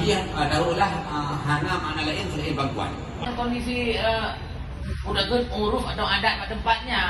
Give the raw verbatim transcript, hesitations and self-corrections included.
Yang, eh, taruhlah, eh, hana makna lain selain bantuan. Kondisi, eh, udah uruf atau adat pada tempatnya.